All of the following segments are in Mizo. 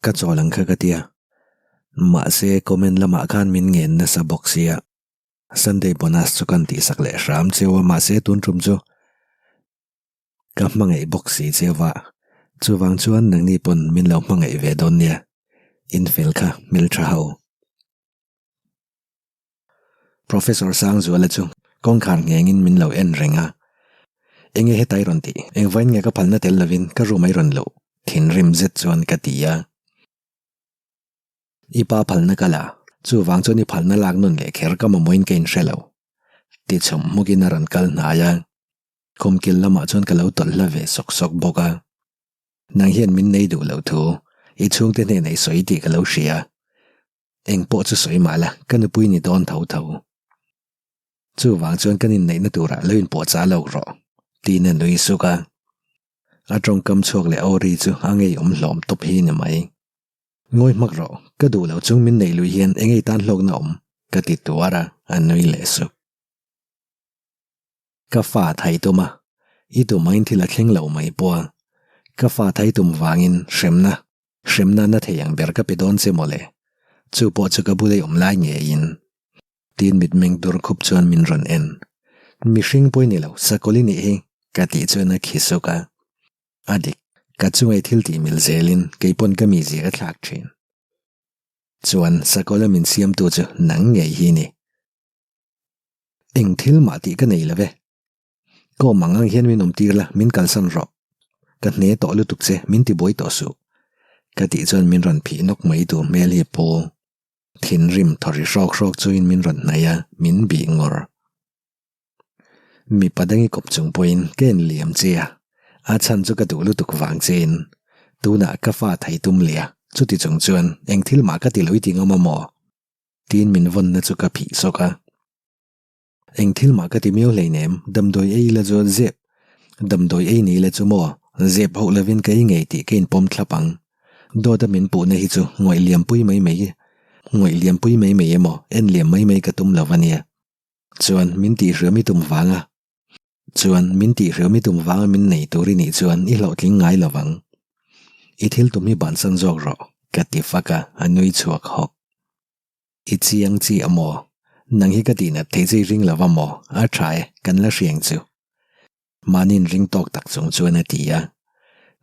Ka chawl ang kha ka tia. Mahse comment lamah khan min ngen nasa bawk sia. Sunday bonus chu kan tihsak leh hram cheu a mahse tun tum chu ka hmangaih bawk si cheu a. Chuvang chuan nangni pawn min lo hmangaih ve dawn nia. Infel kha hmeltha ho. Professor Sangzuala chu kawngkhar nghengin min lo en reng a, Enge hetai rawn tih? Engvain nge ka phalna tel lovin ka room ai rawn loh? Thinrim zet chuan ka ti a. I pa phalna ka la, chuvang chuan i phalna lak nawn leh kher ka mamawhin ka inhre lo. Ti chhum hmukin a rawn kal hnai a, khumkil lamah chuan ka lo tawlh hla ve sawk sawk bawk a. Nang hian min nei duh lo thu, i chhungte hnenah i sawi tih ka lo hria. Eng pawh chu sawi mah la, ka nupui ni dawn tho tho. Chuvang chuan kan inneihna turah lo inpuahchah lawk rawh, tiin a nui suk a. A tawngkam chhuak leh aw ri chu a ngeiawm hlawm tawp hi ni mai. Ngawi hmak rawh, ka duh lo chung min neih lui hian eng ei tan hlawkna awm, ka ti tuar a, a nui leh suk. Ka fa thai tum a, i tum angin thil a thleng lo mai pawh a. Ka fa thai tum vangin hremna Hremna na thei ang ber ka pe dawn che mawle. Chu pawh chu ka bula i awm lai ngeiin. Tin mitmeng dur khup chuan min rawn en. Mihring pawh i ni lo, sakawlh i nih hi, ka tih chuan a khi suk a. A dik, ka chunga i thil tih mil zelin kei pawn ka mizia ka thlak thin. Chuan sakawlha min siamtu chu nang ngei hi ni. Eng thil mah tih ka nei lo ve. Ka awm ang ang hian min awm tir la, min kalsan rawh. Ka hne tawh lutuk che, min ti buai tawh suh. Ka tih chuan min rawn phih nawk mai tur hmel hi pu. Thinrim thawri hrawk hrawk chuin min rawn hnaih a, min bih ngawr. Mipa dang i kawp chung pawhin ka en liam che a, a chhan chu ka duh lutuk vang chein. Tunah ka fa thei tum leh a, chuti chung chuan eng thil mah ka ti lo i ti ngawm a maw? Tiin min vawnna chu ka phih sawk a. Eng thil mah ka ti miau hleinem, damdawi ei ila chu zep, damdawi ei ni ila chu maw, zep hauh lovin ka ei ngei tih ka inpawm thlap ang. Dawta min puhna hi chu ngawih liampui mai mai, ngawih liampui mai mai emaw, en liam mai mai ka tum lo a nia. Chuan min tihhriam i tum vanga, chuan min tihhriam i tum vanga min nei tur i nih chuan i hlawhtling ngai lo vang. I thil tum hi bansan zawk rawh, ka ti fak a, a nui chhuak hawk. I chiang chi a maw? Nang hi ka tihnat thei che i ring lo va maw? A tha e, kan la hriang chu. Mahniin ring tawk tak chung chuan a ti a.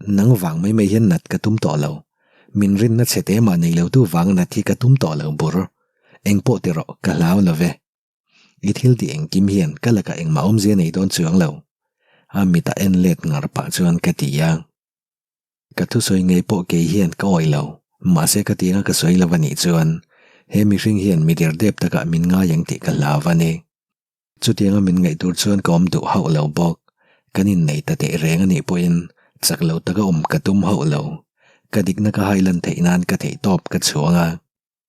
Nang vang mai mai hian nat ka tum tawh lo. Min rinna chhe te mah nei lo tu vanga nat hi ka tum tawh lo bur. Eng pawh ti rawh, ka hlau lo ve. I thil tih engkim hian ka lakah engmah awmzia nei dawn chuang lo. A mitah en let ngar pah chuan ka ti a. Ka thusawi ngei pawh kei hian ka awih lo, mahse ka tianga ka sawi lo a nih chuan he mihring hian mi derdep takah min ngai ang tih ka hlau a ni. Chutianga min ngaih tur chuan ka awm duh hauh lo bawk. Kan innei ta teh reng a nih pawhin chak lo taka awm ka tum hauh lo. Ka dikna ka hailan theih nan ka theihtawp ka chhuang a.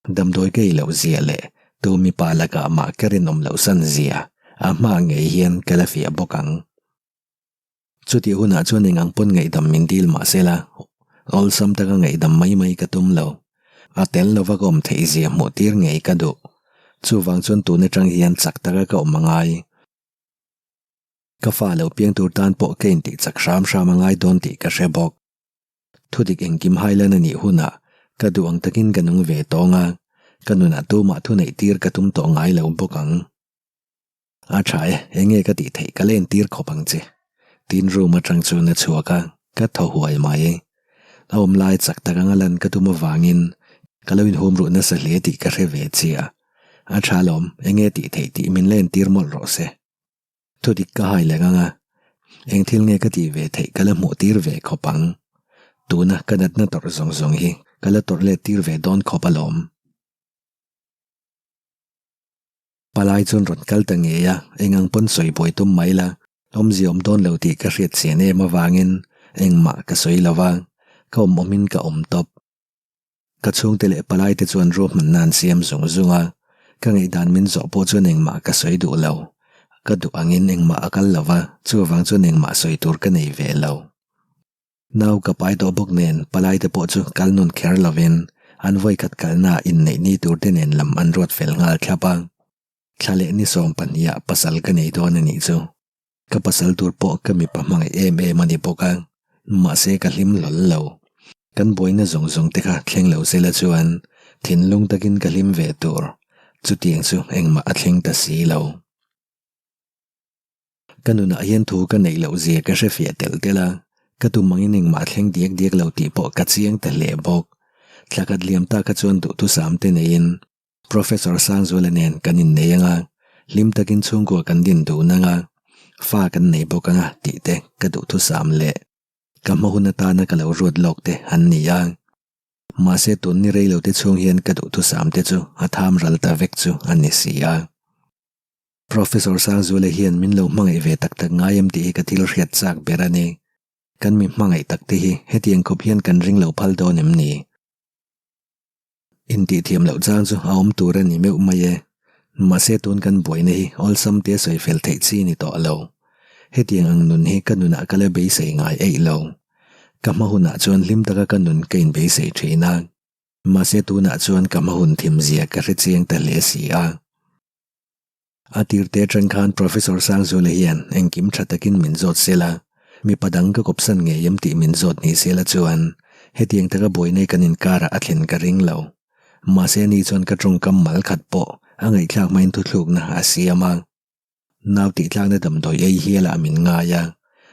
Damdawi ka ei loh zia leh tu mipa lakah mah ka rinawm loh san zia a hma ngei hian ka la fiah bawk ang. Chutih hunah chuan eng ang pawn ngaihdam min dil mah sela, awlsam taka ngaihdam mai mai ka tum lo. A tel lova ka awm theih zia hmuh tir ngei ka duh. Chuvang chuan tun atang hian chak taka ka awm a ngai. Ka fa lo piang tur tan pawh ka intih chak hram hram a ngai dawn tih ka hre bawk. Thudik engkim hailan a nih hunah ka duh ang takin ka nung ve tawng a, ka nunah tumah thuneih tir ka tum tawh ngai lo bawk ang. A tha e, enge ka tih theih ka len tir khawp ang che. Tin room atang chuan a chhuak a, ka thaw huai mai. A awm lai chak tak anga lan ka tum avangin ka lo inhum ruh nasa hle tih ka hre ve chiah. A tha lawm, enge tih theih tih min len tir mawlh rawh se. Thudik ka hai leh ang a, eng thil nge ka tih ve theih ka la hmuh tir ve khawp ang. Tuna ka natna tawrh zawng zawng hi ka la tawrh let tir ve dawn khawp alawm. Palai chuan rawn kal ta ngei a, eng ang pawn sawi buai tum mai la, awmzia awm dawn lo tih ka hriat chian em avangin engmah ka sawi lo va, ka awm awmin ka awm tawp. Ka chhungte leh palai te chuan ruahmanna an siam zung zung a, ka ngaihdan min zawh pawh chuan engmah ka sawi duh lo. Ka duh angin engmah a kal lo va, chuvang chuan engmah sawi tur ka nei ve lo. Nau ka pai tawh bawk nen palai te pawh chu kal nun kher lovin an vawikhat kalna inneih ni tur te nen lam an ruat fel nghal thlap a. Thla leh ni 12 ah pasal ka nei dawn a nih chu. Ka pasal tur pawh ka mipa hmangaih em em a ni bawk a, mahse ka hlim hlawl lo. Kan buaina zawng zawng te kha thleng lo sela chuan thinlung takin ka hlim ve tur, chutiang chu engmah a thleng ta si lo. Ka nunah hian thu ka neih loh zia ka hre fiah telh telh a, ka tum angin engmah thleng diak diak lo tih pawh ka chiang ta hle bawk. Thla khat liam ta kha chuan duhthusam te neiin Professor Sangzuala nen kan innei ang a, hlim takin chhungkua kan din dun ang a, fa kan nei bawk ang a tih te ka duhthusam leh ka hma hun atana ka lo ruat lawk te an ni a. Mahse tun ni rei lo te chhung hian ka duhthusam te chu a tham ral ta vek chu a ni si a. Professor Sangzuala hian min lo hmangaih ve tak tak ngai em tih hi ka thil hriat chak ber a ni. Kan mi hmangaih tak te hi hetiang khawp hian kan ring lo phal dawn em ni? Intihthiam loh chang chu a awm tur a ni meuh mai e. Mahse tun kan buaina hi awlsam tia sawi fel theih chi ni tawh lo. Hetiang ang nun hi ka nunah ka la beisei ngai eih lo. Ka hma hunah chuan hlim taka ka nun ka inbeisei thin a. Mahse tunah chuan ka hma hun thimzia ka hre chiang ta hle si a. A tirte atang khan Professor Sangzuala hian engkim tha takin min zawt sel a, mipa dang ka kawpsan ngei em tih min zawt ni sela chuan hetiang taka buainai kan inkarah a thlen ka ring lo. Mahse ani chuan ka tawngkam mal khat pawh a ngaihthlak hmain thuthlukna a siam a. Nau tihtlakna damdawi ei hialah min ngai a,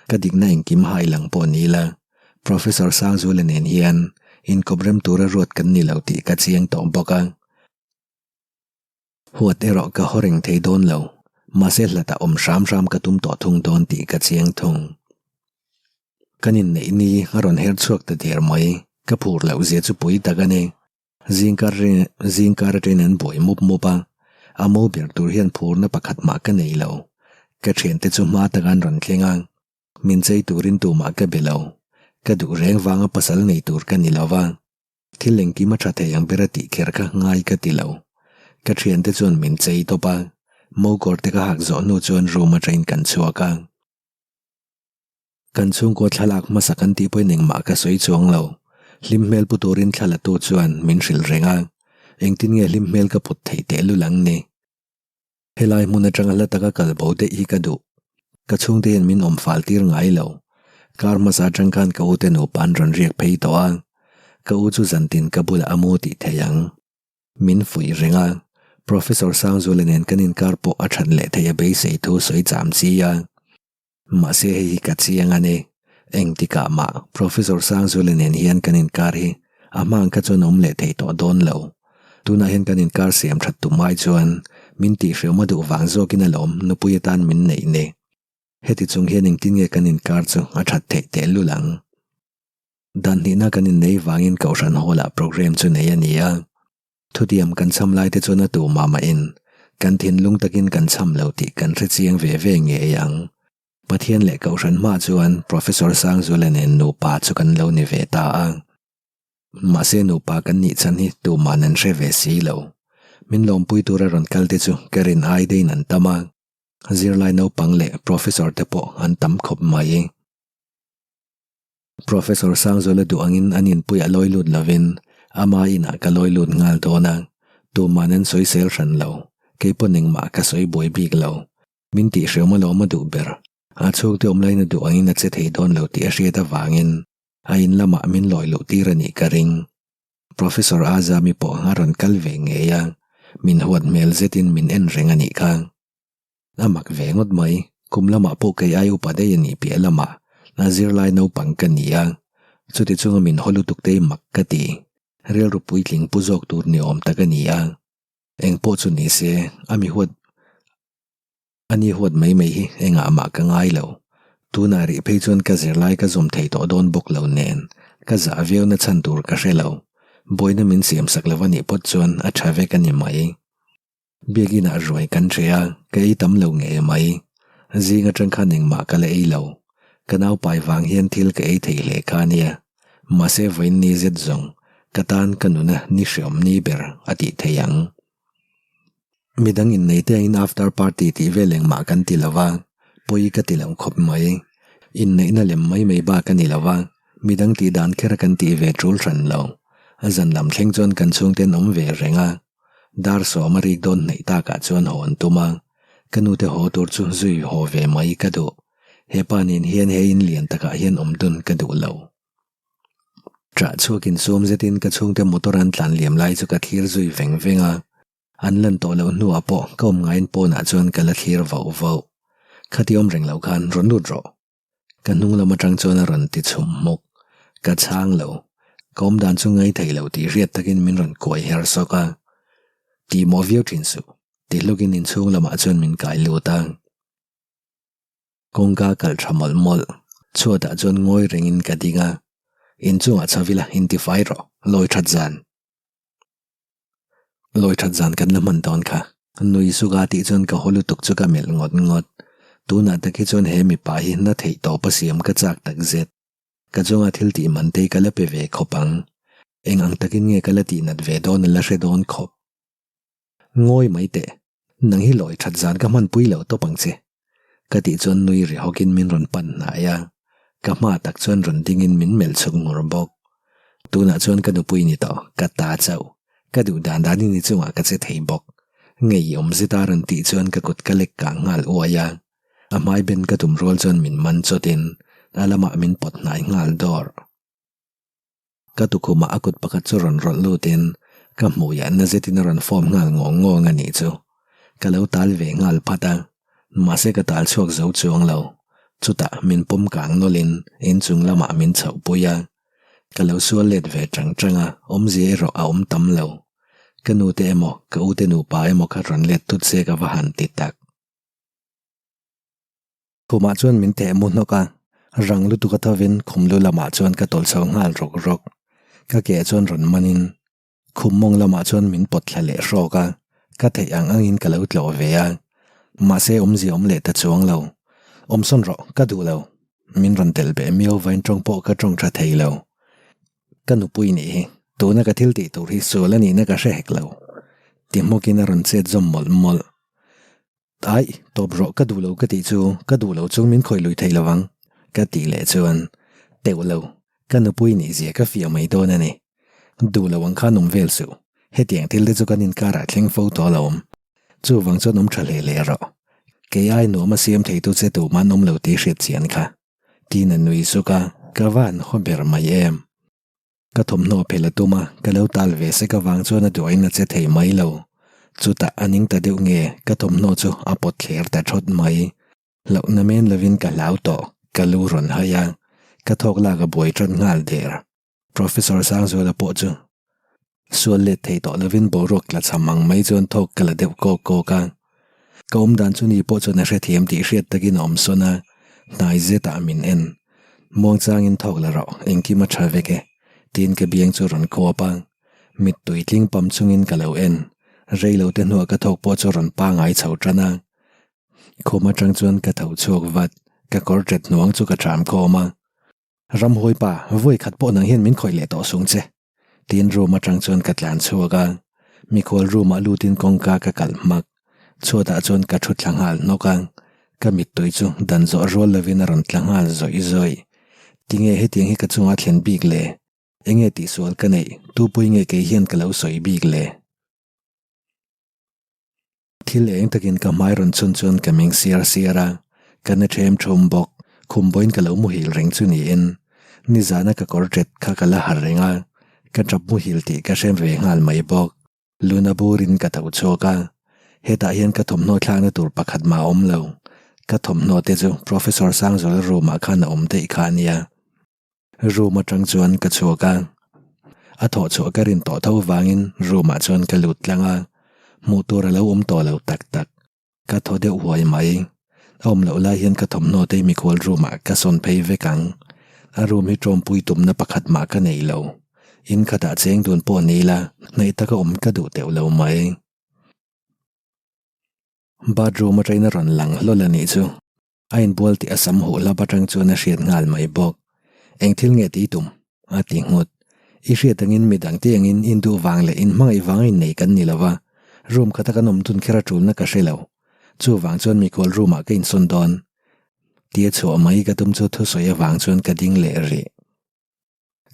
ka dikna engkim hai lang pawh ni la, Professor Sangzuala nen hian inkawp rem tura ruat kan ni lo tih ka chiang tawh bawk a. Huat erawh ka haw reng thei dawn lo, mahse hlatah awm hram hram ka tum tawh thung dawn tih ka chiang thung. Kan inneih ni a rawn her chhuak ta der mai, ka phur loh zia chu pui tak a ni. Zingkar zingkar atangin an buai mup mup a, a mo ber tur hian phurna pakhat mah ka nei lo. Ka thiante chu hma taka an rawn thleng a, min chei turin tumah ka be lo. Ka duh reng vanga pasal nei tur ka ni lo va. Thil engkim a tha thei ang ber a tih kher kha ngai ka ti lo. Ka thiante chuan min chei tawp a, mokawr te ka hak zawh hnu chuan room atangin kan chhuak a. Kan chhungkua thlalak hmasa kan tih pawhin engmah ka sawi chuang lo. Hlim hmel pu turin thla la tu chuan min hrilh reng a, engtin nge hlim hmel ka put theih tehlul ang ni? Helai hmun atanga hla taka kal bo daih hi ka duh. Ka chhungte hian min awm fal tir ngai lo. Kar hmasa atang khan ka ute nupa an rawn riak phei tawh a. Ka u chu zantin ka bulah a mu tih thei ang. Min fuih reng a. Professor Sangzuala nen kan inkar pawh a that leh theih a beisei thu sawi cham chi a. Mahse hei hi ka chiang a ni. Engtikah mah Professor Sangzuala nen hian kan inkar hi a hma ang kha chuan awm leh thei tawh dawn lo. Tunah hian kan inkar siam that tum ai chuan min tihhreawm a duh vang zawkin alawm nupui atan min neih ni. Heti chung hian engtin nge kan inkar chu a that theih tehlul ang. Dan hnihna kan innei vangin Kohhran Hall-ah programme chu nei a ni a. Thutiam kan chham lai te chuan a tu mah mahin kan thinlung takin kan chham lo tih kan hre chiang ve ve ngei ang. Pathian leh Kohhran hma chuan Professor Sangzuala nen nupa chu kan lo ni ve ta a. Mahse nupa kan nih chhan hi tuman an hre ve si lo. Min lawmpui tura rawn kal te chu ka rin ai deiin an tam a. Zirlai naupang leh Professor te pawh an tam khawp mai. Professor Sangzuala duh angin an inpuiah lawi lut lovin ama inah ka lawi lut nghal dawn a, tuman an sawi sel hran lo, kei pawn engmah ka sawi buai bik lo. Min tihhreawm alawm a duh ber, a chhungte awm laiin a duh angin a che thei dawn lo tih a hriat avangin a in lamah min lawi luh tir a nih ka ring. Professor Azami pawh a rawn kal ve ngei a, min huat hmel zetin min en reng a nih kha. A mak ve ngawt mai, kum lamah pawh kei ai upa daih a nih piah lamah a zirlai naupang ka ni a, chuti chunga min haw lutuk te hi mak ka ti, rilru puitling pu zawk tur ni awm tak a ni a, engpawh chu ni se a mi huat a ni huat mai mai hi engah mah ka ngai lo, tunah rih phei chuan ka zirlai ka zawm thei tawh dawn bawk lo nen ka zah viau na chhan tur ka hre lo, buaina min siam sak lo a nih phawt chuan a tha vek a ni mai. Biakinah ruai kan hre a, ka ei tam lo ngei mai. Zing atang khan engmah ka la ei lo. Ka naupai vang hian thil ka ei thei hle kha ania. Mahse vawiin ni zet zawng, ka tan ka nuna ni hreawm ni ber a tih thei ang. Midang innei te angin after party tih vel engmah kan ti lo va, pawi ka ti lo khawp mai. Inneihna lem mai mai bak a ni lo va, midang tih dan kher kan tih ve tul hran lo. A zan lam thleng chuan kan chhungte an awm ve reng a. Dar sawm a rik dawn hnaih takah chuan haw an tum a, ka nute haw tur chu zui haw ve mai ka duh. Hepa nen hian he in lian takah hian awm dun ka duh lo. Ṭah chhuak insum zetin ka chhungte motor an tlan liam lai chu ka thlir zui veng veng a. An lan tawh loh hnuah pawh ka awm ngaiin pawnah chuan ka la thlir vauh vauh. Khati awm reng loh khan rawn lut rawh. Ka hnung lam atang chuan a rawn ti chhum hmuk. Ka chhang lo. Ka awm dan chu ngai thei lo tih hriat takin min rawn kuai her sawk a. Tih mawh viau thin suh. Ti hlukin inchhung lamah chuan min kai lut a. Kawngka kalh tha mawlh mawlh. Chhuatah chuan ngawi rengin ka ding a. Inchungah chho ila intifai rawh. Lawi that zan. Lawi that zan kan la hman dawn kha. Nui suka tih chuan ka haw lutuk chu ka melh ngawt ngawt. Tunah tak hi chuan he mipa hi na theih tawp a siam ka chak tak zet. Ka chunga thil tih man te ka la pe ve khawp ang. Eng ang takin nge ka la tih nat ve dawn a la hre dawn khawp. Ngawi mai teh. Nang hi lawi that zan ka hmanpui lo tawp ang che. Ka tih chuan nui ri hawkin min rawn pan hnai a, ka hma tak chuan rawn dingin min melh chhuk ngur bawk. Tunah chuan ka nupui ni tawh, ka ta chauh. Ka duh dan danin i chungah ka che thei bawk. Ngei awm zeta rawn tih chuan ka kut ka lek kang nghal uai a, a hmai ben ka tum rual chuan min man chawtin a lamah min pawt hnai nghal dawr. Ka tukhumah a kut pakhat chu rawn rawlh lutin ka hmuiah na zetin a rawn form nghal ngawng ngawng a nih chu. Ka lo tal ve nghal phat a, mahse ka tal chhuak zo chuang lo. Chutah min pawm kang nawlhin inchung lamah min chhoh pui a. Ka lo sual let ve tang tang a, awmzia erawh a awm tam lo. Ka nute emaw ka ute nupa emaw kha rawn let tut se ka va han ti tak. Khumah chuan min theh mu hnawk a, rang lutuk a thovin khum lu lamah chuan ka tawlh chho nghal rawk rawk. Ka ke chuan rawn manin khum mawng lamah chuan min pawt thla leh hrawk a, ka theih ang angin ka lo tlawh ve a. Mahse awmzia awm leh ta chuang lo. Awmsawn rawh, ka duh lo. Min rawn telh beh miau vain tawng pawh ka tawng tha thei lo. Ka nupui nih hi, tuna ka thil tih tur hi sual a nihna ka hre hek lo. Ti hmawkin a rawn chet zawm mawlh mawlh. Aih, tawp rawh ka duh lo ka tih chu ka duh lo chung min khawih lui thei lo ang, ka tih leh chuan teuh lo, ka nupui nih zia ka fiah mai dawn a ni. Duh lo ang khan awm vel suh, hetiang thil te chu kan inkarah thleng fo tawh lo awm. Chuvang chuan awm tha hle hle rawh. Kei ai nuam a siam theitu che tumah an awm lo tih hriat chian kha. Tiin a nui suk a, ka va han haw ber mai em. Ka thawmhnaw phelh a tum a, ka lo tal ve sek avang chuan a duain a che thei mai lo. Chutah a ning ta deuh nge, ka thawmhnaw chu a pawt thler ta thawt mai. Hlauhna men lovin ka hlau tawh, ka lu rawn hai a, ka thawk lak a buai tan nghal der. Professor Sangzuala pawh chu sual let thei tawh lovin boruak tla cham ang mai chuan thawk ka la deuh kawk kawk a. Ka awm dan chu ni pawh chuan a hrethiam tih hriat takin a awm sawn a, hnai zetah min en. Muangchangin thawk la rawh, engkim a tha vek e, tiin ka biang chu rawn khuap a. Mittui tling pam chungin ka lo en. Rei lo te hnuah ka thawk pawh chu rawn pangai chho tan a. Khum atang chuan ka tho chhuak vat, ka kawr ṭet hnuang chu ka ṭham khawm a. Ramhawi pa, vawi khat pawh nang hian min khawih leh tawh sung che. Tiin room atang chuan ka tlan chhuak a, mikhual room ah lutin kawngka ka kalh hmak. Chhuatah chuan ka thu thla nghal hnawk a, ka mittui chu dan zawh rual lovin a rawn tla nghal zawih zawih. Tinge hetiang hi ka chunga thlen bik le? Enge tihsual ka neih? Tupui nge kei hian ka lo sawi bik le? Thil eng takin ka hmai rawn chhun chuan ka meng siar siar a, ka na ṭhem ṭhum bawk. Khum bawiin ka lo muhil reng chu niin nizana ka kawr ṭet kha ka la har reng a, ka ṭap muhil tih ka hre ve nghal mai bawk. Luna burin ka tho chhuak a, hetah hian ka thawmhnaw thlakna tur pakhat mah a awm lo. Ka thawmhnaw te chu Professor Sangzuala room ah khan a awm daih kha a nia. Room atang chuan ka chhuak a, a thawh chhuah ka rin tawh tho vangin room ah chuan ka lut tlang a, hmuh tur a lo awm tawh lo tak tak. Ka thaw deuh huai mai. A awm loh lai hian ka thawmhnaw te mikhual room ah ka sawn phei vek ang. A room hi tawmpui tumna pakhat mah ka nei lo. In khatah cheng dun pawh ni ila, hnaih taka awm ka duh teuh lo mai. Bathroom atangin a rawn lang hlawl a nih chu. A inbual tih a sam huh hlap atang chuan a hriat nghal mai bawk. Eng thil nge tih tum? A ti nghut. I hriat angin midang te angin induh vang leh inhmangaih vang a innei kan ni lo va, room khata kan awm dun kher a tulna ka hre lo. Chuvang chuan mikhual room ah ka insawn dawn. Tia chhuah mai ka tum chu thusawi avang chuan ka ding leh rih.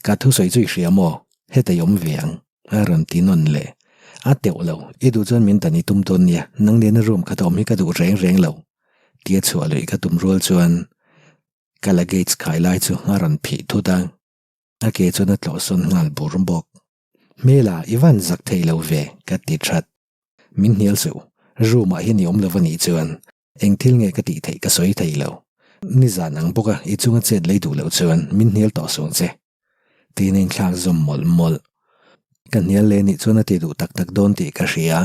Ka thusawi chu i hria maw? Heta i awm ve ang, a rawn ti nawn leh. A teuh lo, i duh chuan min dan i tum dawn nia, nang nena room khat a awm hi ka duh reng reng lo. Tia chhuah luih ka tum rual chuan ka luggage khai lai chu a rawn phih thut a. A ke chuan a tlawh sawn nghal bur bawk. Hmela, i van zak thei lo ve, ka ti that. Min hnial suh, room ah hian i awm lo a nih chuan eng thil nge ka tih theih ka sawi thei lo. Nizan ang bawka i chunga chet lei duh loh chuan min hnial tawh suang che. Tiin a inthlak zawm mawlh mawlh. Ka hnial leh nih chuan a ti duh tak tak dawn tih ka hria.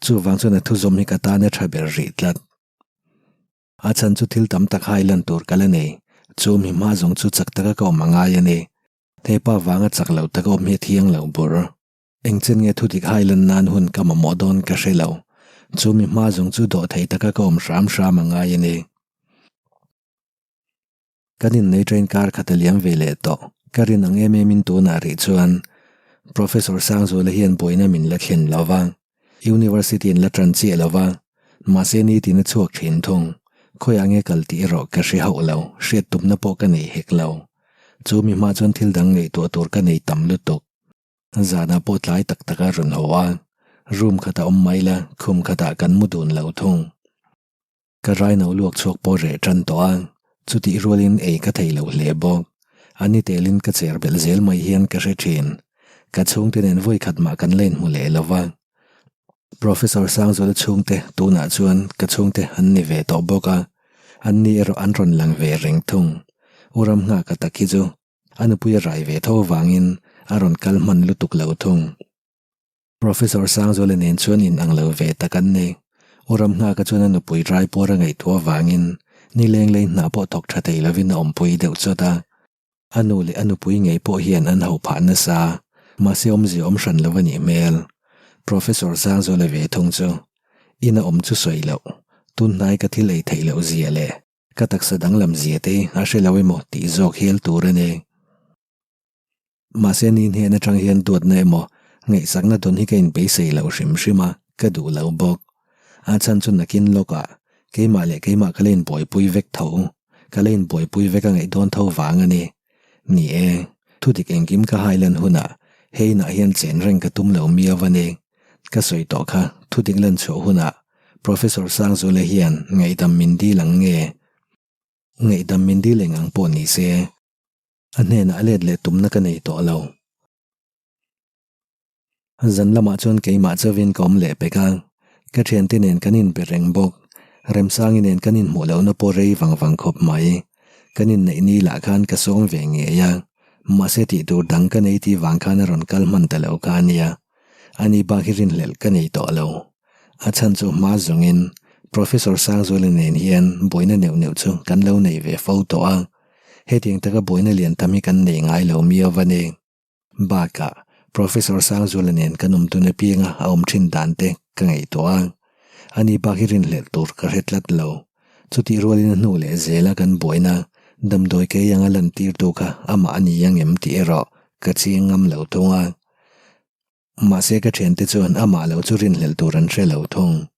Chuvang chuan a thuzawm hi ka tan a tha ber rih tlat. A chhan chu thil tam tak hai lan tur ka la nei. Chu mi hma zawng chu chak taka ka awm a ngai a ni. Hepa vanga chak lo taka awm hi a thiang lo bur. Engchen nge thudik hai lan nan hun ka mamawh dawn ka hre lo. Chu mi hma zawng chu dawh thei taka ka awm hram hram a ngai a ni. Kan innei train kar khat a liam ve leh tawh. Ka rin ang em em in tunah rih chuan Professor Sangzuala hian buaina min la thlen lo va, University in la tan chiah lo va, mahse nitin a chhuak thin thung. Khawiah nge kal tih erawh ka hre hauh lo, hriat tumna pawh ka nei hek lo. Chu mi hma chuan thil dang ngaihtuah tur ka nei tam lutuk. Zanah pawh tlai tak tak a rawn haw a, room khatah awm mai la, khum khatah kan mu dun lo thung. Ka raino luak chhuak pawh reh tan tawh a, chutih rualin ei ka thei lo hle bawk. A ni telin ka cher belh zel mai hian ka hre thin. Ka chhungte nen vawi khat mah kan la inhmu leh lo va. Professor Sangzuala chhungte tunah chuan ka chhungte an ni ve tawh bawk a, an ni erawh an rawn lang ve reng thung. U Ramnghaka tak hi chu a nupui a rai ve tho avangin a rawn kal hman lutuk lo thung. Professor Sangzuala nen chuan in ang lo ve tak an ni. U Ramnghaka chuan a nupui rai pawr a ngaihtuah avangin nileng lei hna pawh thawk tha thei lovin a awmpui deuh chawt a. A nu leh a nupui ngei pawh hian an ho phah nasa, mahse awmzia awm hran lo a nih hmel. Professor Sangzuala ve thung chu ina awm chu sawi loh, tun hnai ka thil ei theih loh zia leh ka taksa danglam zia te hi a hre lo emaw tih zawk hial tur a ni. Mahse ni hnen atang hian duatna emaw ngaihsakna dawn hi ka inbeisei lo hrim hrim a, ka duh lo bawk. A chhan chu nakin lawkah keimah leh keimah ka la inbuaipui vek tho, ka la inbuaipui vek a ngaih dawn tho vang a ni. Ni e, thudik engkim ka hailan hunah he inah hian chen reng ka tum lo miau a ni. Ka sawi tawh kha thudik lan chhuah hunah Professor Sangzula hian ngaihdam min dil ang nge? Ngaihdam min dil eng ang pawh ni se. A hnenah let leh tumna ka nei tawh lo. Zan lamah chuan keimah chauvin ka awm leh pek a, ka thiante nen kan inbe reng bawk. Remsangi nen kan inhmuh lohna pawh rei vang vang khawp mai. Kan inneih ni lah khan ka sawm ve ngei a, mahse tih tur dang ka nei tih vang khan a rawn kal hman ta lo kha a nia. Ani bak hi rinhlelh ka nei tawh lo. A chhan chu hma zawngin Professor Sangzuala nen hian buaina neuh neuh chu kan lo nei ve fo tawh a. Hetiang taka buaina lian tam hi kan nei ngai lo miau a ni. Bakah, Professor Sangzuala nen kan awm dun apianga a awm thin dan te ka ngaihtuah a. Ani bak hi rinhlelh tur ka hre tlat lo. Chutih rualin a hnu leh zela kan buaina damdawi kei anga lantirtu kha amah a ni ang em tih erawh ka chiang ngam lo thung a. Mahse ka thiante chuan amah lo chu rinhlelh tur an hre lo thung.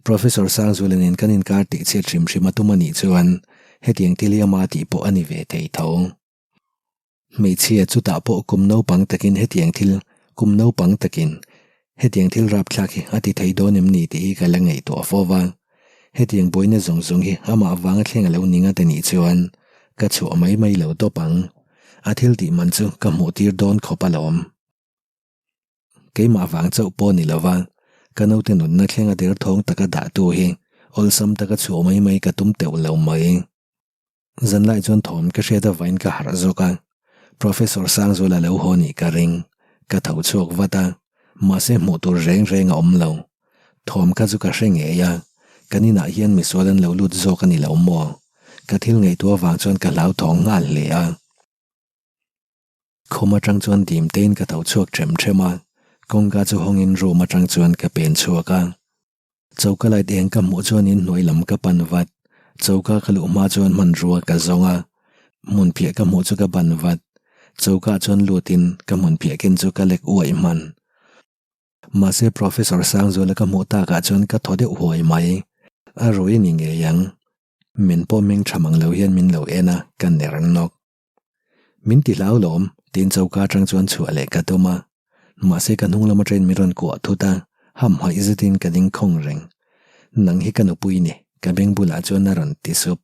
Professor Sangzuala nen kan inkar tih chhiat hrim hrim a tum a nih chuan hetiang thil hi ama tih pawh a ni ve thei tho. Hmeichhia chutah pawh kum naupang takin hetiang thil kum naupang takin hetiang thil rapthlak hi a ti thei dawn em ni tih hi ka la ngaihtuah fo va. Hetiang buaina zawng zawng hi amah vanga thleng a lo ni ngat a nih chuan ka chhuah mai mai lo tawp ang. A thil tih man chu ka hmuh tir dawn khawp alawm. Keimah vang chauh pawh ni lova ka naute nunna thlenga derthawng taka dahtu hi awlsam taka chhuah mai mai ka tum teuh lo mai. Zanlai chuan thawm ka hriat avain ka harh zawk a, Professor Sangzuala lo haw nih ka ring. Ka tho chhuak vat a, mahse hmuh tur reng reng a awm lo. Thawm kha chu ka hre ngei a, kan inah hian misual an lo lut zawk a ni lo maw? Ka thil ngaihtuah avang chuan ka hlauthawng nghal hle a. Khum atang chuan dim tein ka tho chhuak them them a, kawngka chu hawngin room atang chuan ka pen chhuak a. Choka light eng ka hmuh chuan in hnuai lam ka pan vat. Choka ka luh hma chuan hmanrua ka zawng a, hmun phiah ka hmuh chu ka ban vat. Choka chuan lutin ka hmun phiah ken chu ka lek uaih hman. Mahse Professor Sangzuala ka hmuh takah chuan ka thaw deuh huai mai. A rui ni ngei ang. Min pawh meng tha mang lo hian min lo en a, ka ner nawk. Min ti hlau lawm, tiin choka atang chuan chhuah leh ka tum a. Mahse ka hnung lam atangin min rawn kuah thut a, hamhaih zetin ka ding khawng reng. Nang hi ka nupui ni, ka beng bulah chuan a rawn ti sup.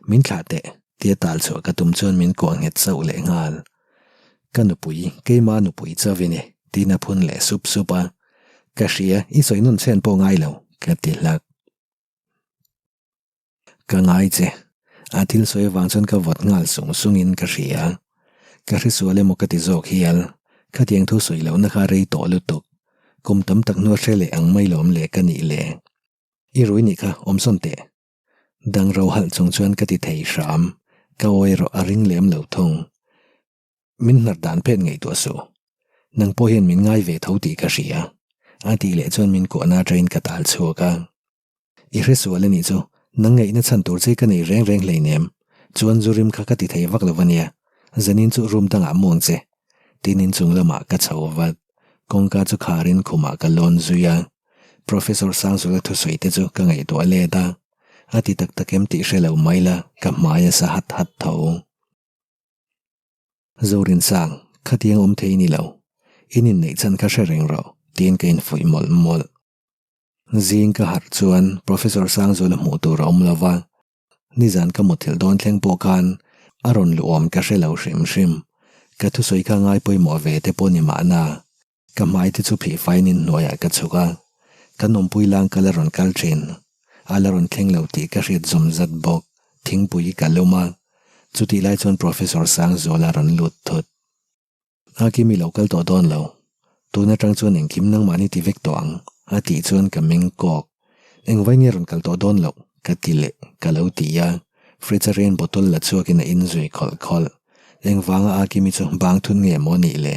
Min thlah teh. Tia tal chhuah ka tum chuan min kuah nghet sauh leh nghal. Ka nupui, keima nupui chauh i ni, tiin a phun leh sup sup a. Ka hria, i sawi nun chhen pawh ngai lo, ka ti hlak. Ka ngai che. A thil sawi avang chuan ka vawt nghal sung sungin ka hria. Ka hresual emaw ka ti zawk hial. Khatiang thu sawi lohna kha rei tawh lutuk. Kum tam tak hnua hre leh ang mai lawm le ka nih le. I rui nih kha awmsawn teh. Dang ro halh chung chuan ka ti thei hram. Ka awi erawh a ring lem lo thung. Min hnar dan phet ngaihtuah suh. Nang pawh hian min ngai ve tho tih ka hria. A tih leh chuan min kuahna atangin ka tal chhuak a. I hresual a nih chu, nang ngaihna chhan tur che ka nei reng reng hleinem. Chuan zu rim kha ka ti thei vak lo a nia. Zanin chu room dangah mu ang che. Tin inchung lamah ka chho vat. Kawngka chu kharin khumah ka lawn zui a. Professor Sangzula thusawi te chu ka ngaihtuah let a. A ti tak tak em tih hre lo mai la, ka hmai a sa hat hat tho. Zorinsang, khatiang awm thei ni lo. In inneih chhan kha hre reng rawh, tiin ka infuih mawlh mawlh. Zing ka harh chuan Professor Sangzula hmuh tur a awm lo va, nizan ka muthilh dawn thleng pawh khan a rawn luh awm ka hre lo hrim hrim. Ka thusawi kha ngai pawimawh ve te pawh ni mahna, ka hmai te chu phih faiin inhnuaiah ka chhuk a, kan awmpui lang kal a rawn kal thin. A la rawn thleng lo tih ka hriat zawm zat bawk. Thingpui ka lum a, chutih lai chuan Professor Sangzuala rawn lut thut. A Kimi lo kal tawh dawn lo. Tun atang chuan engkim nangmahni ti vek tawh ang, a tih chuan ka meng kawk. Engvai nge rawn kal tawh dawn loh? ka ti leh ka lo ti a, fridge a rain bottle la chhuakin a inzui khawlh khawlh. Engvanga a Kimi chu bang thun nge maw nih le?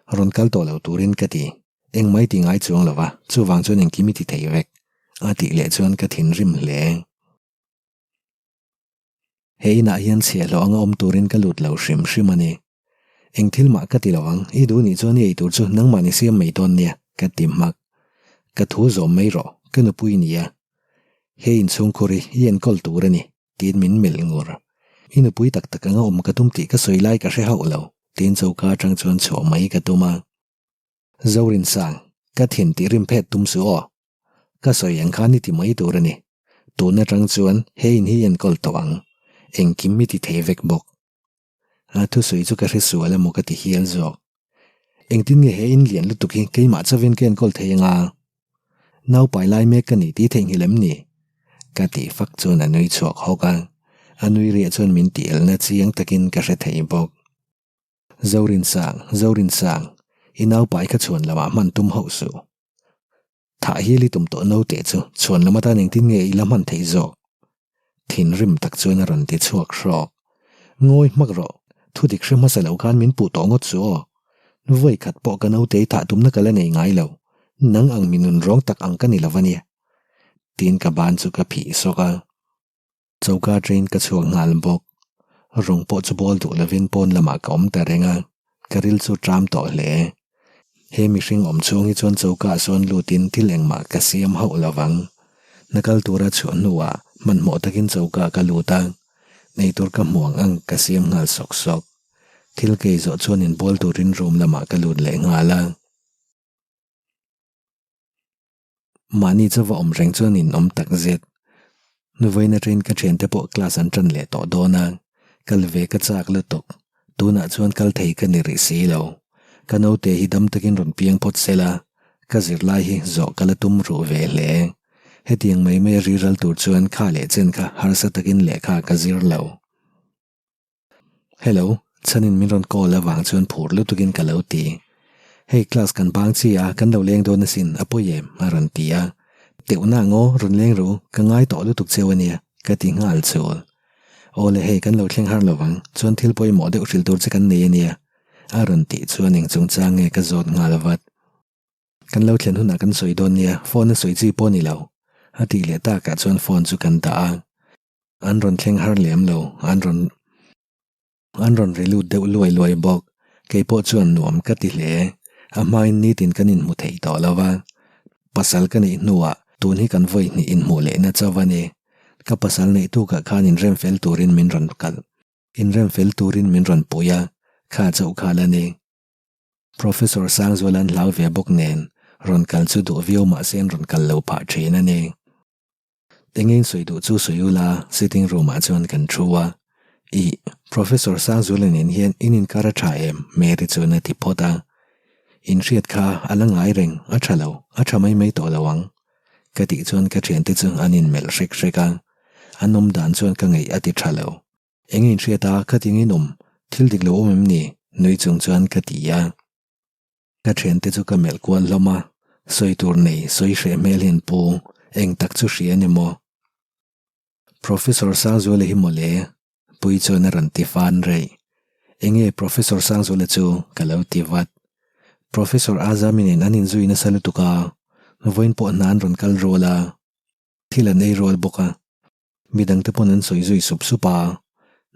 Rawn kal tawh lo turin ka ti. Engmah i ti ngai chuang lo va, chuvang chuan engkim i ti thei vek, a tih leh chuan ka thinrim hle. He inah hian chhiahhlawh anga awm turin ka lut lo hrim hrim a ni. Eng thil mah ka ti lo ang, i duh nih chuan i ei tur chu nangmah ni siam mai dawn nia, ka ti hmak. Ka thu zawm mai rawh, ka nupui ni a. He inchhungkhur hi i enkawl tur a ni, tiin min melh ngur. I nupui tak tak anga awm ka tum tih ka sawi lai ka hre hauh lo, tiin choka atang chuan chhuah mai ka tum a. Zorinsang, ka thin tih rim phet tum suh aw. Ka sawi ang khan i ti mai tur a ni. Tun atang chuan he in hi enkawl tawh ang. Engkim i ti thei vek bawk. A thusawi chu ka hre sual emaw ka ti hial zawk. Engtin nge he in lian lutuk hi keimah chauhin ka enkawl thei anga? Naupai lai mek ka ni tih theihnghilh em ni? Ka tih fak chuan a nui chhuak hawk a. A nui riah chuan min tih elna chiang takin ka hre thei bawk. Zorinsang, Zorinsang, i naupai kha chhuan lamah hman tum hauh suh. Thah hial i tum tawh naute chu chhuan lam atan engtin nge i la hman theih zawk? Thinrim tak chuan a rawn ti chhuak hrawk. Ngawi hmak rawh, thu dik hre hmasa lo khan min puh tawh ngawt suh aw. Vawi khat pawh ka naute i thah tumna ka la nei ngai lo, nang ang mi nun rawng tak ang ka ni lo a nia. Tiin ka ban chu ka phih sawk a. Choka train ka chhuak nghal bawk. Rawng pawh chu bawl duh lovin pawn lamah ka awm ta reng a, ka ril chu ṭam tawh hle. He mihring awm chhung hi chuan choka ah sawn lutin thil engmah ka siam hauh lo vang. Hna kal tura chhuah hnuah hmanhmawh takin choka ka lut a, eitur ka hmu ang ang ka siam nghal sawk sawk. Thil ka ei zawh chuan inbual turin room lamah ka lut leh nghal a. Mahni chu va awm reng chuan in awm tak zet. Vawiin atangin ka thiante pawh class an tan leh tawh dawn a, kal ve ka chak lutuk. Tunah chuan kal thei ka ni rih si lo. Ka naute hi dam takin rawn piang phawt se la, ka zirlai hi zawh ka la tum ruh ve hle. Hetiang mai mai a riral tur chuan kha leh chen kha harsa takin lehkha ka zir lo. Hello, chhanin min rawn call avang chuan phur lutukin ka lo ti. Hei class kan bang chi a, kan lo leng dawn asin, a pawi em? a rawn ti a. Teuhna ngaw, rawn leng ru, ka ngai tawh lutuk cheu ania, ka ti nghal chul. Aw le hei kan lo thleng har lo vang, chuan thil pawimawh deuh hrilh tur che kan nei ania, a rawn tih chuan eng chungchang nge ka zawt nghal vat. Kan lo thlen hunah kan sawi dawn nia, phone a sawi chi pawh a ni lo, a tih leh takah chuan phone chu kan dah a. An rawn thleng har lem lo, an rawn an rawn ri lut deuh luai luai bawk. Kei pawh chuan nuam ka ti hle. A hmain nitin kan inhmu thei tawh lo va. Pasal ka neih hnuah tun hi kan vawi hnih inhmuh lehna chauh a ni. Ka pasal neih tukah khan inrem fel turin min rawn kalh inrem fel turin min rawn pui a, kha chauh kha la ni. Professor Sangzuala an hlau ve bawk nen rawn kal chu duh viau mahse an rawn kal lo phah thin a ni. Engeng sawi duh chu sawi ula sitting room ah chuan kan thu a. Ih, Professor Sangzuala nen hian in inkar a tha em? Mary chuan a ti phawt a. Inhriat kha a la ngai reng, a tha lo, a tha mai mai tawh lo ang. Ka tih chuan ka thiante chu an inmelh hrek hrek a, an awm dan chuan ka ngaih a ti tha lo. Eng inhriat a, khating in awm, thil dik lo awm em ni? Nui chung chuan ka ti a. Ka thiante chu ka melh kual hlawm a, sawi tur nei, sawi hreh hmel hian pu, eng tak chu hria ni maw? Professor Sangzuala hi mawle, Pui chuan a rawn ti fan reih. Enge Professor Sangzuala chu ka lo ti vat. Professor Azami nen an inzui nasa lutuk a, vawiin pawh hna an rawn kal rual a, thil an ei rual bawk a. Midangte pawn an sawi zui sup sup a,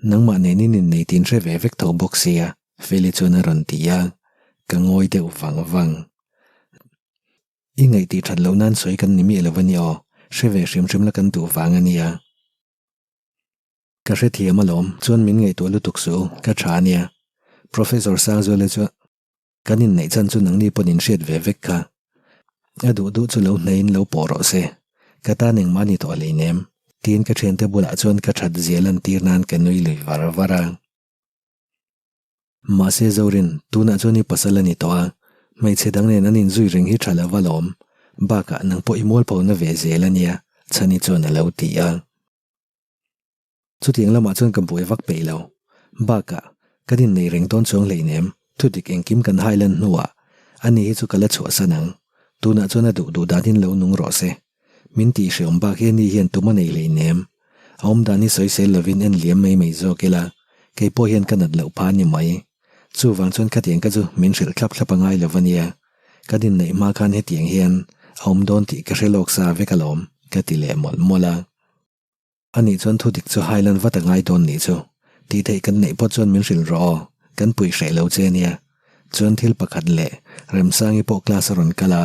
nangmah nen in innei tin hre ve vek tho bawk sia, Feli chuan a rawn ti a, ka ngawi deuh vang vang. I ngaih tih that loh nan sawi kan ni miah lo a ni aw, hre ve hrim hrim la kan duh vang a nia. Ka hrethiam alawm, chuan min ngaihtuah lutuk suh u, ka tha a nia. Professor Sangzuala chuan kan inneih chhan chu nangni pawn in hriat ve vek kha. A duh duh chu lo hnaiin lo pawh rawh se, ka tan engmah a ni tawh hleinem, tiin ka thiante bulah chuan ka that zia lantir nan ka nui lui var var a. Mahse Zorin, tunah chuan i pasal a ni tawh a, hmeichhe dang nen an inzui reng hi tha lo va lawm, bakah nang pawh i mualphona ve zel a nia, Chhani chuan a lo ti a. Chutiang lamah chuan ka buai vak peih lo, bakah kan innei reng dawn chuang hleinem, thudik engkim kan hai lan hnuah ani hi chu ka la chhuahsan ang, tunah chuan a duh duh danin lo nung rawh se. Min tih hreawm bak hi ani hian tum a nei hleinem. A awmdan hi sawisel lovin en liam mai mai zawk ila, kei pawh hian ka nat loh pha a ni mai. Chuvang chuan khatiang ka chu min hrilh thlap thlap a ngai lo a nia. Ka dinneih hma khan hetiang hian a awm dawn tih ka hre lawk sa vek alawm, ka ti leh mawlh mawlh a. Anih chuan thu dik chu Highland vat a ngai dawn nih chu. Tih theih kan neih pawh chuan min hrilh rawh aw, kan pui hreh lo che ania. Chuan thil pakhat leh Remsangi pawh class a rawn kal a.